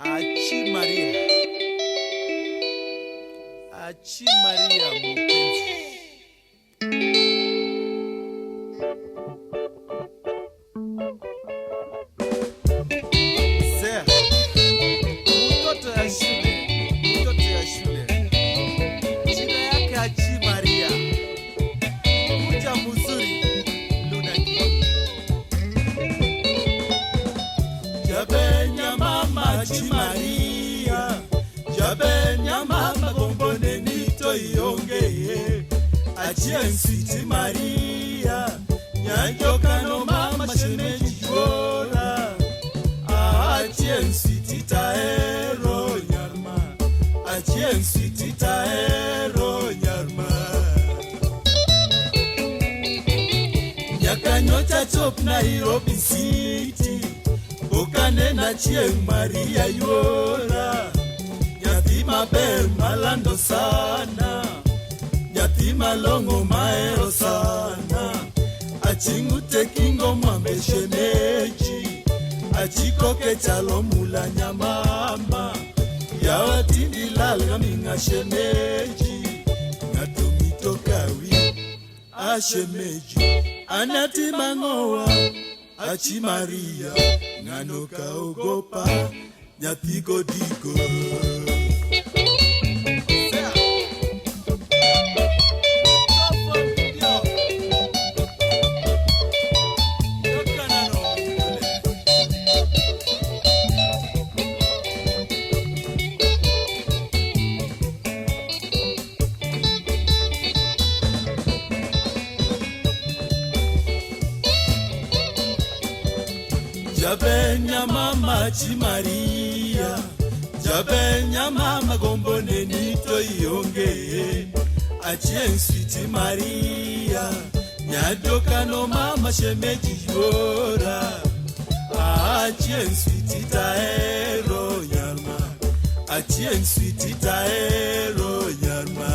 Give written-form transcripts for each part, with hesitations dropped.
Achi Maria, Achi Maria mupenzi. Zea, mtoto ya shule, mtoto ya shule. Jina yake Achi Maria. Kuja mzuri, Lunaki. Jabenya mama Achi Maria. Jabenya mama gombone nito iongeye. Achie nsiti Maria. Nyanjoka no mama shemeji yora. Achie nsiti taero nyarma. Achie nsiti taero nyarma. Nyakanyota chop Nairobi City. Okanena chieng' Maria yuora. Nyathi maber malando sana. Nyathi malong'o mahero sana. Aching'ute kingo mwambe shemeji. Achikoke chalo mula nyamama. Yawa tindi lal gaming'a shemeji. Ng'ato mito kawi ashemeji. Anati mang'owa Achi Maria. Ng'ano ka ogopa nyathi godiko. Jabenya mama Achi Maria. Jabenya mama gombone nito ionge. Achien switi Maria. Nyadoka no mama shemeji yora. Achien switi taero nyarma. Achien switi taero nyarma.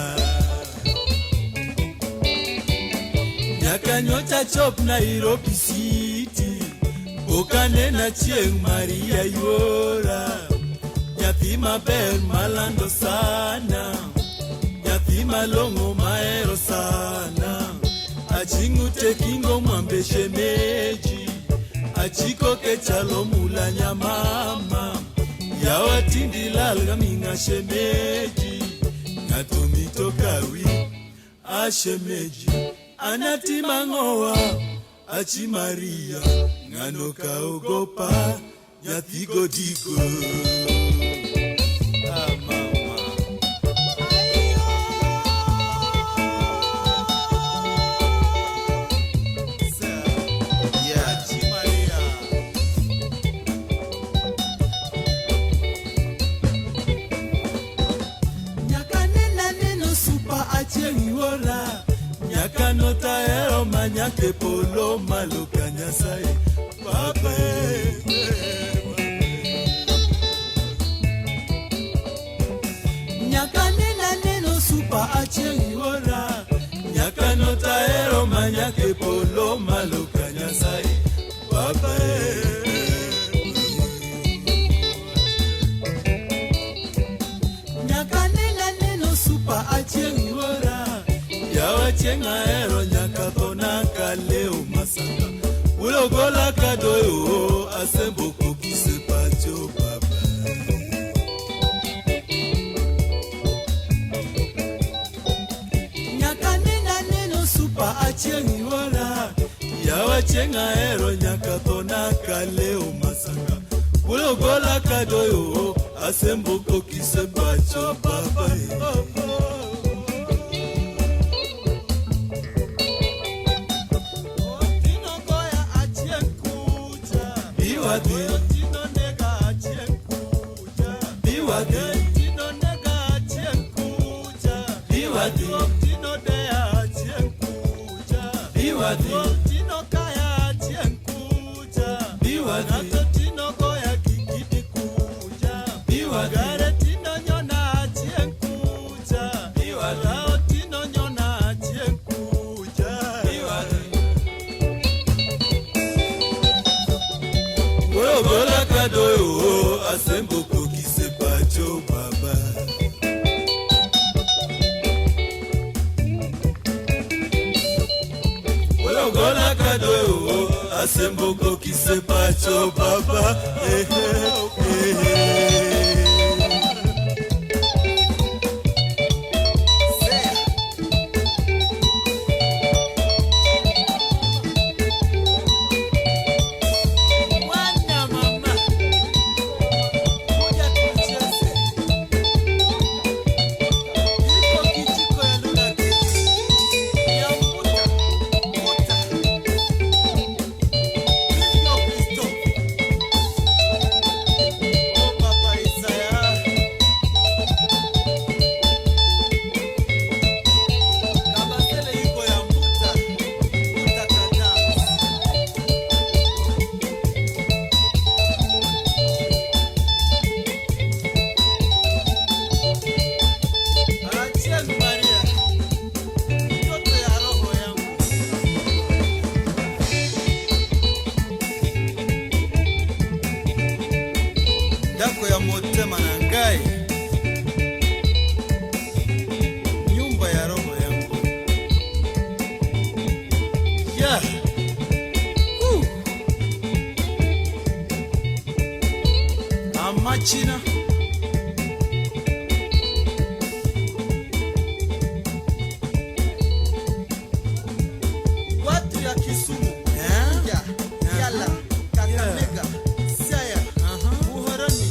Nyakanyota chop Nairobi City. Okanena chieng' Maria yuora. Nyathi maber malando sana. Nyathi malong'o mahero sana. Aching'ute kingo mwambe shemeji. Achikoke chalo mula nyamama. Yawa tindi lal gaming'a shemeji. Ng'ato mito kawi ashemeji. Anati mang'owa Achi Maria. Ng'ano ka ogopa nyathi godiko. Ah, mama. Yeah. Achi Maria. Nyaka nena neno supa achieng' yuora. Nyaka notahero manyaka e polo malo ka Nyasaye. Baba e, Nyaka nena neno supa achieng' yuora. Nyaka notahero manyaka e polo malo ka Nyasaye. Baba e. Nyaka nena neno supa achieng' yuora. Yawa chieng' ahero nyaka thona kaleo masanga. Ulogola kadoyo asembo kokise pacho baba. Nyaka nena neno supa achieng' yuora. Yawa chieng' ahero nyaka thona kaleo masanga. Ulogola kadoyo asembo kokise pacho baba. Biwadi. Biwadi. Biwadi. Biwadi. Biwadi. Biwadi. Biwadi. Ogola kadoyo asembo kokise Asembo kisepacho baba eh, eh, eh. Mwana mama, kuja tucheze. Iko kijiko ya luna keki. Ya mbuta, mbuta. Kristo, Kristo. Oh, Papa Isaya. Kabasele iko ya mbuta, mbuta kadhaa. Achia Maria, mtoto ya roho yangu. Ndako ya motema na ngai, nyumba ya roho yangu. Yeah. Woo. Amachina. Watu ya Kisumu, Eh? ya Yala, Kakamega, Siaya, Muhoroni,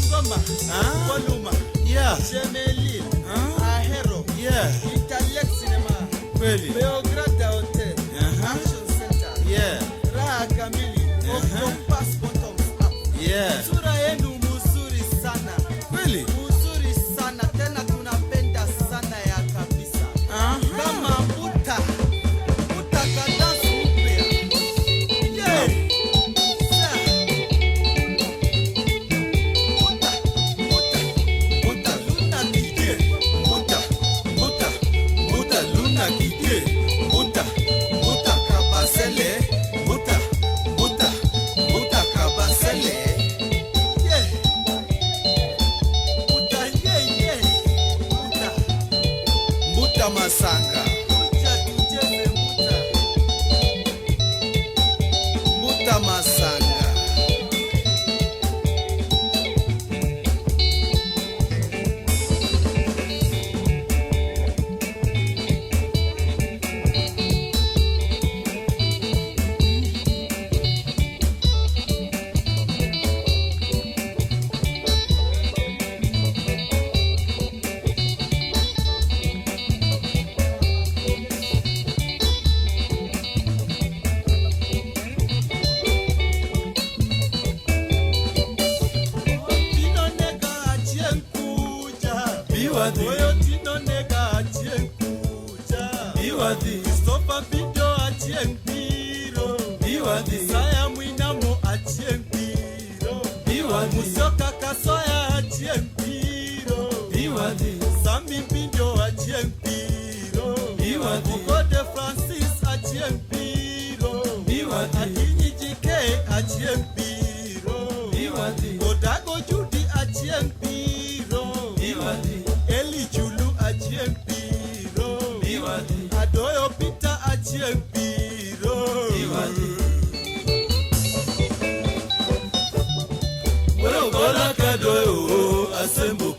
Ngoma, Ah. Koluma, Yeah. Chemelil, Ah. Ahero, Yeah. Italian Cinema, Kweli. Beograda Hotel, Aha. Action Center, Yeah. Raha Kamili, Octopass Bottoms Up. Yeah. Sura yenu muzuri sana, Kweli. muzuri sana tena, tunapenda sana ya kabisa. Aha. Kama buta buta kadansi mpya. Yeah. Sa. Buta, buta, Buta luna kike. Buta, buta, buta luna kike. Buta, buta kabasele. Buta, buta, buta kabasele. yeah. Buta, yeah, yeah. Buta, Buta masanga. kuja tucheze buta. Buta masanga. Tinoneka achie nkuja. Biwadi. Oyo tinoneka achie nkuja. Biwadi. Christopher Bido achie mpiro. Biwadi. Isaya Mwinamo achie mpiro. Biwadi. Musyoka Kasoya achie mpiro. Biwadi. Sami Mbindo achie mpiro. Biwadi. Okode Francis achie mpiro. Biwadi. Akinyi Jike achie mpiro. Biwadi. Odago Judy achie mpiro. Biwadi. Eli Chulu achie mpiro. Biwadi. Adoyo Peter achie mpiro. Biwadi. Ogola kadoyo asembo